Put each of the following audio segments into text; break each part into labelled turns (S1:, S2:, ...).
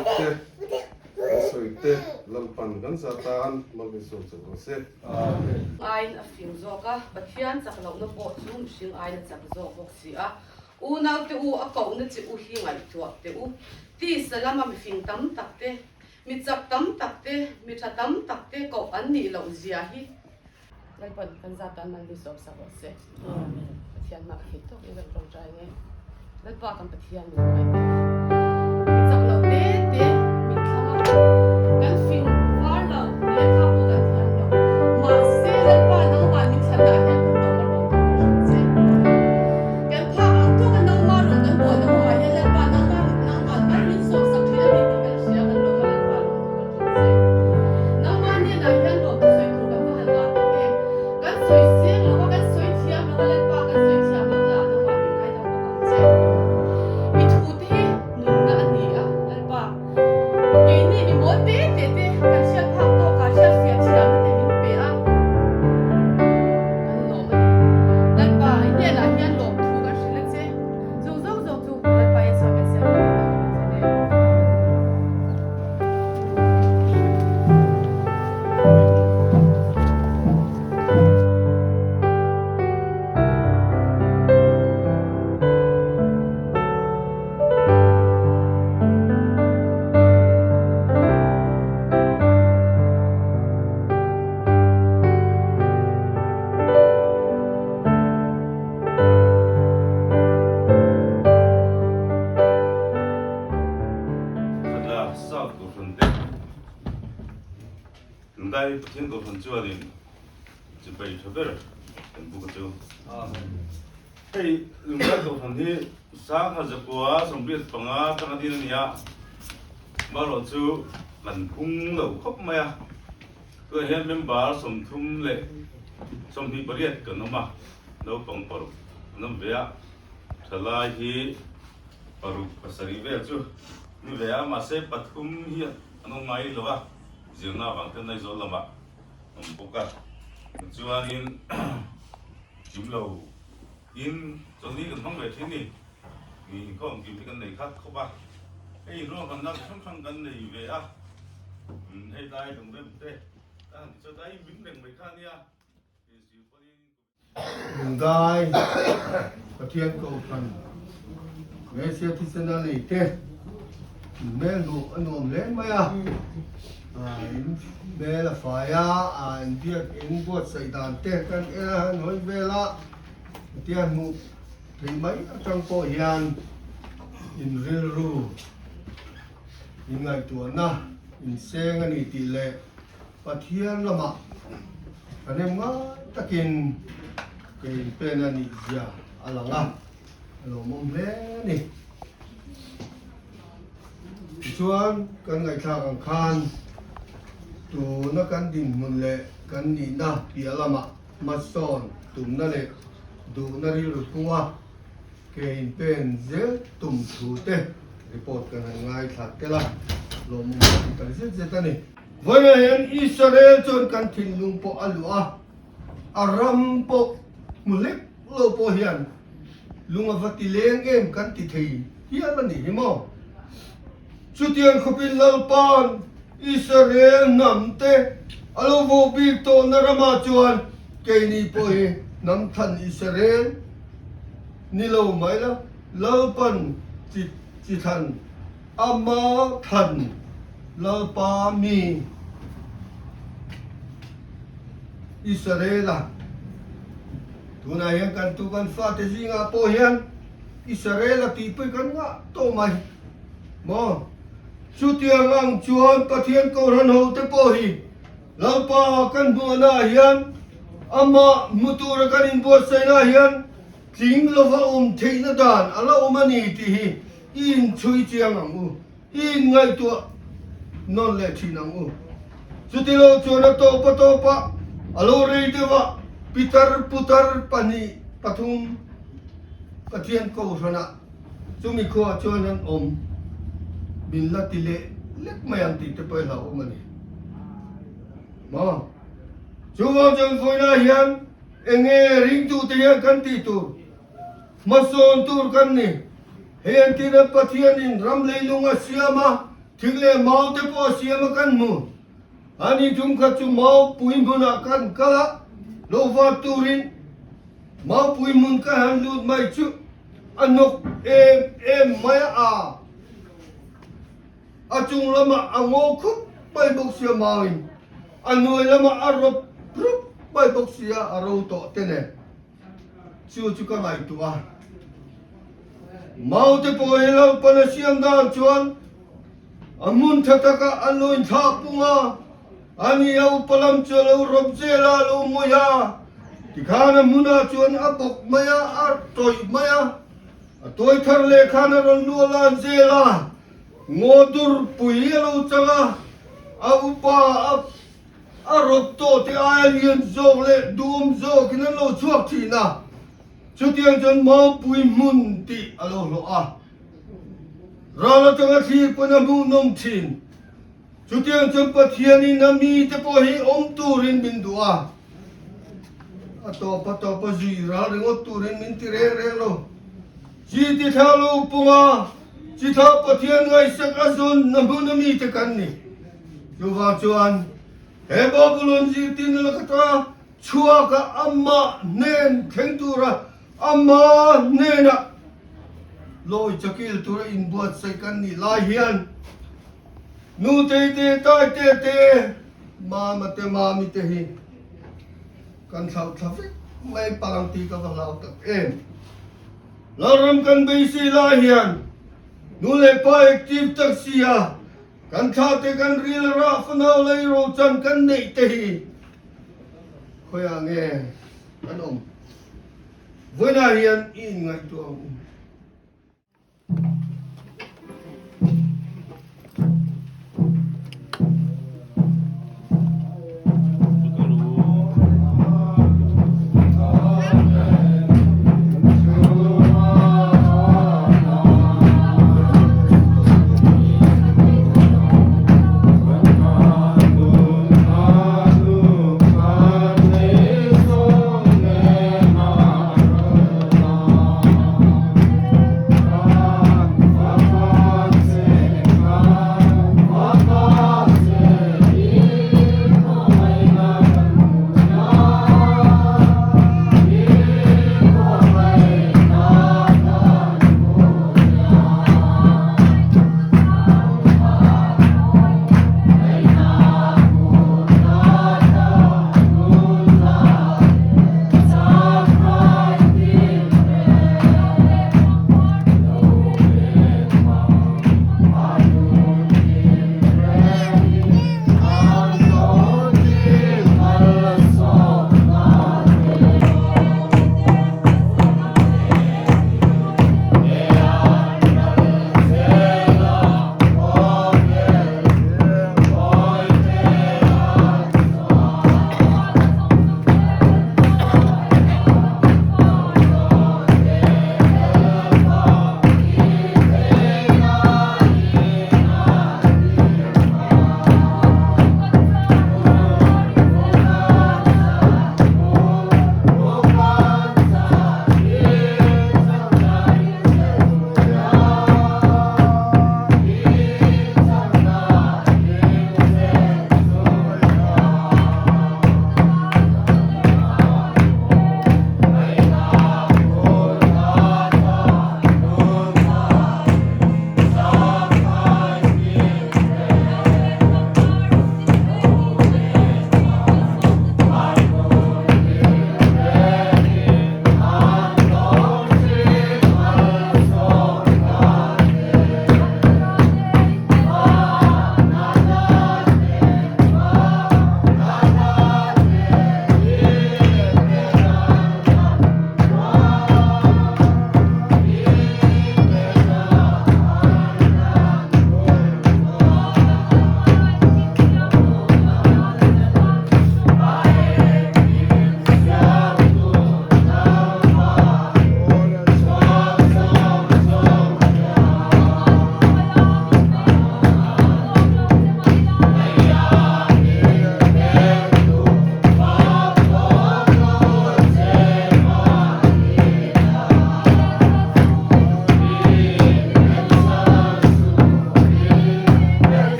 S1: te an sawi te Lalpan kan za tan malsawm chauh rawh se. Amen.
S2: Aiin a fing zawk a, Pathian chak lohna pawh chu mihring aiin a chak zawk bawk si a. Unaute u, a kohna che u hi ngaihtuah teh u. Tisa lama mifing tam tak te, mi chak tam tak te, mi tha tam tak te koh an nih loh zia hi. Lalpan kan zat tan man mi sawm sak rawh se. Pathian mah ka theih tawk in kan tawngtai nge. Lalpa kan Pathian min hmangaih tu. Mi chak lo te te min thlang a, kan fing var lo, lehkha pawh kan thiam lo. Mahse Lalpa nangmah min thlan dah hian kan lawm a rawh tur ka hrilh che. Kan phak ang tawk a nangmah rawn kan buaina kawngah hian Lalpa nangmah nangmah mal min sawm sak thin a ni tih kan hria kan lawm a Lalpa lawm tur kan hrilh che. Nangmah hnenah hian lawm thusawi tur kan va han ngah tak em. Kan sawi seng lo a, kan sawi thiam lo a, Lalpa kan sawi thiam lo na ah nangmah min ngaidam bawk ang che. I thu te hi nunna a ni a, Lalpa. Keini mi mawl te te te kan hriat phak tawk ah hriat fiah thiamna te min pe a, kan lawm a ni. Lalpa, i hnenah hian lawm thu kan hrilh a che. Chung zawng zawng chu Lalpa Isua Messiah hmangin a awm a ni.
S3: Khatla South Kohhran te Lungdai Pathian Kohhran chuanin chibai tha ber kan buk a chu. Hei Lungdai Kohhran hi sangha zakua 85 tanga din a ni a, amaherawh chu kan phung lo khawp mai a. Tunah hian member 38 kan awm a, naupang paruk an awm ve a, thalai hi paruk pasarih vel chu ni ve a, mahse pathum hi an awm ngai lo a, zirna avang ten Aizawl lamah an awm bawk a, tichuanin kim lo in chawlhni kan hmang ve thin ni, ni inkhawm kim hi kan nei khat khawp a, hei inruahmanna chi hrang hrang kan nei ve a, hei tlai lungrem te a han ti chuan tlai min reng mai kha a nia.
S4: Lungdai Pathian Kohhran Malaysia thisen a nei te in hmel hmuh a nuam hle mai a, in hmel a fai a, in biak in buatsaih dan te kan en a han hawi vel a, Pathian hmuh theih mai atang pawh hian in rilru in ngaihtuahna in seng a ni tih leh Pathian lamah ka nem ngai takin ke inpen a nih zia a lang a, a lawmawm hle a ni. Tichuan, kan ngaihthlak ang khan tuna kan dinhmun leh kan nihna piah lamah hmasawn tumna leh duhna rilru phunga ke inpen zel tum thu te report kan han ngaithla tel a, lawmawm ka ti tak zet zet a ni. Vawiinah hian Israel chuan kan thinlung pawh a luh a, a ram pawh hmu hlek lo pawh hian lung a va ti leng em kan ti thei hial a nih hi maw? Chutiang khawpin Lalpa'n Israel hnam te a lo vawh bik tawhna ramah chuan keini pawh hi hnam than Israel ni lo mai la, Lalpa'n chi thlan Ama than Lalpa mi Israela tunah hian kan tu kan fate zingah pawh hian Israela tih pawh kan ngah tawh mai maw? Chutiang ang chuan Pathian Kohhran hote pawh hi Lalpa kan hmuhnaah hian amah hmu tura kan inbuatsaihnaah hian tling lova awm theihna dan a la awm a ni tih hi I inchhui chiang ang u, i inngaihtuah nawn leh thin ang u. Chuti lo chuan a tawp a tawp a, a lo rei deuh a, pitar putar pahnih pathum Pathian Kohhranah chumi khuaah chuan an awm min la ti leh lek mai ang tih te pawh i hlauhawm a ni. Maw? Chuvang chuan vawiinah hian enge ringtute hian kan tih tur? Hmasawn tur kan ni. Hei an tina Pathianin ram leilung a siam a, Thing leh mau te pawh a siam a kan hmu. Ani tum kha chu mau pui hmunah kan kal a, lo var turin mau pui hmun ka han lut mai chu a hnawk em em mai a, a chung lamah a ngaw khup mai bawk sia mauin a hnuai lamah a rawp rup mai bawk sia a ro tawh te nen. Chu chu ka ngaihtuah a. Maute pawh hi Lalpan a siam dan chuan a hmun tha taka an lo inthlak pung a, a ni a upa lam chu a lo rawp zel a, a lo mawih a, tikhan a hmunah chuan a bawk mai a, a tawih mai a, a tawi thar leh khan a rawn luah lan zel a, ngaw dur pui a lo chang a, a upa a A rawp tawh te aia lian zawk leh duhawm zawkin an lo chhuak thin a, chutiang chuan Maupui hmun tih a lo hlawh a. Ral atanga thlir pawn a hmuhnawm thin. Chutiang chuan Pathianin a mite pawh hi awm turin min duh a, a tawp a tawp a zui ral ringawt turin min ti reng reng lo. Chi ti thla lo punga chi thla Pathian ngaihsak a zawn na hmun a mite kan ni. Chuvang chuan he Babulon zirtirna lakata chhuaka amah hnen thleng tura ama hnenah lawi chakil tura inbuatsaih kan nih lai hian Nutei te, Taite te, Mama te, Mami te hi kan thlauh thla vek mai palang tih ka va hlau tak em. Lalram kan beisei lai hian nu leh pa active tak si a, Kan thla te kan ril a rah fanau lei rochan kan neih te hi khawiah nge kan awm? Vawiinah hian i inngaihtuah ang u.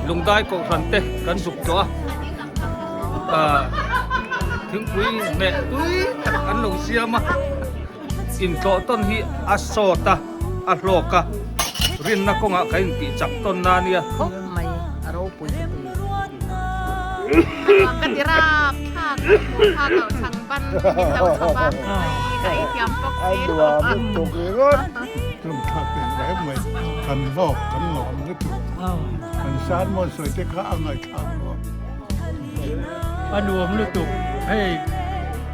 S5: Lungdai kohhran te kan zuk tawh a, ah thingpui hmeh tui tak an lo siam a, intlawh tawn hi a sawt a, a hlawk a, rinna kawngah kan intih chak tawn na nia.
S6: Khawp mai a ropui ka ti.
S7: A nuam ka ti rap thlak a hmuh phak loh chhang ban min lo chhawp a, hei ka ei thiam bawk si.
S8: A nuam lutuk ringawt.
S9: Tlumthlak teh reng mai, kan hlawk kan lawm lutuk. Kan sermon sawi te kha a ngaihthlak nuam.
S5: A nuam lutuk, hei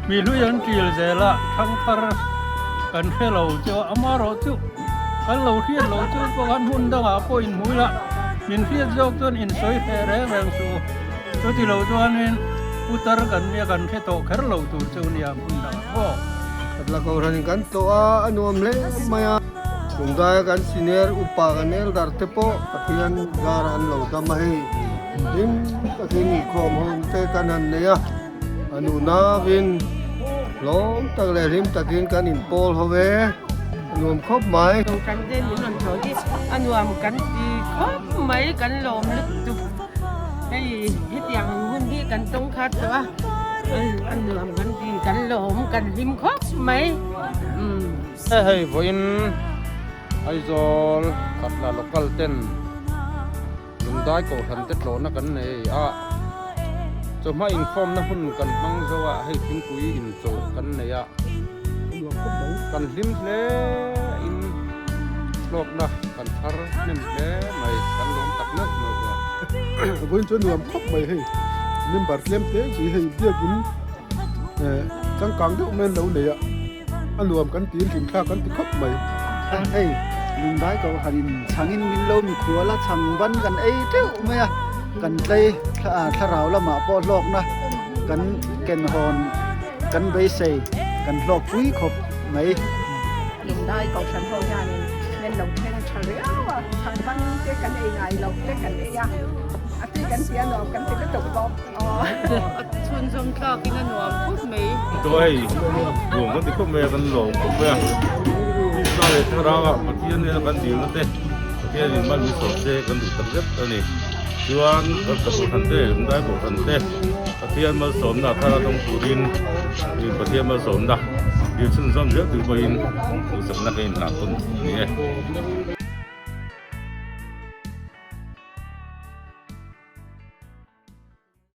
S5: mi hlui an ṭil zel a, thangthar kan hre lo chu amarawh chu kan lo hriat lo chu pakhat hmun dangah pawh inhmu ila, min hriat zawk chuan insawi hreh reng reng suh u. Chuti lo chuanin putar kan nia kan hre tawh kher lo tur chu nia hmun dangah pawh.
S4: Khatla Kohhranin kan tlawh a, a nuam hle mai a. Tundaia kan senior upa kan elder te pawh Pathian zarah an lo dam a hei. Hlim takin inkhawm ho te kan han nei a, a nunavin hlawm tak leh hlim takin kan inpawl ho e, a nuam khawp mai.
S10: Kohhran te min rawn tlawh hi a nuam kan ti khawp mai, kan lawm lutuk. Hei hetiang hun hi kan tawng khat tawh a, a nuam kan ti, kan lawm, kan hlim khawp mai.
S1: Hei vawiin Aizawl Khatla local ten Lungdai Kohhran te tlawhna kan nei a, chawhma inkhawmna hun kan hmang zo a, hei thingpui inchawh kan nei a, kan hlim hle in hlawkna kan thar hnem hle mai, kan lawm tak meuh meuh e.
S9: Vawiin chu a nuam khawp mai hei, member tlem te chi hei biakin changkang deuh mai an lo nei a. A nuam kan ti in hlimthlak kan ti khawp mai.
S8: Hei Lungdai ko han in chhang in min lo mikhual a, chhang ban kan ei teuh mai a, kan tlei thlarau lamah pawh hlawkna kan ken hawn kan beisei kan hlawk pui khawp mai.
S11: Lungdai kohhran ho hianin min lo thleng tha riau a, chhang ban te kan ei ngai loh te kan ei a, a tui kan ti a nuam kan ti lutuk bawk.
S2: A chhunzawm tlakin a nuam khawp mai.
S3: Chaw hei nuam kan ti khawp mai a, kan lawm khawp mai a. Krista leh Thlarauah Pathian nena kan dilna te Pathianin mal min sawm se kan duh tak zet a ni. Chuan kan Kohhran te, Lungdai Kohhran te Pathian malsawmna thar a dawng turin Pathian malsawmna dil chhunzawm zel tur pawhin duhsakna ka inhlan tawn a ni e.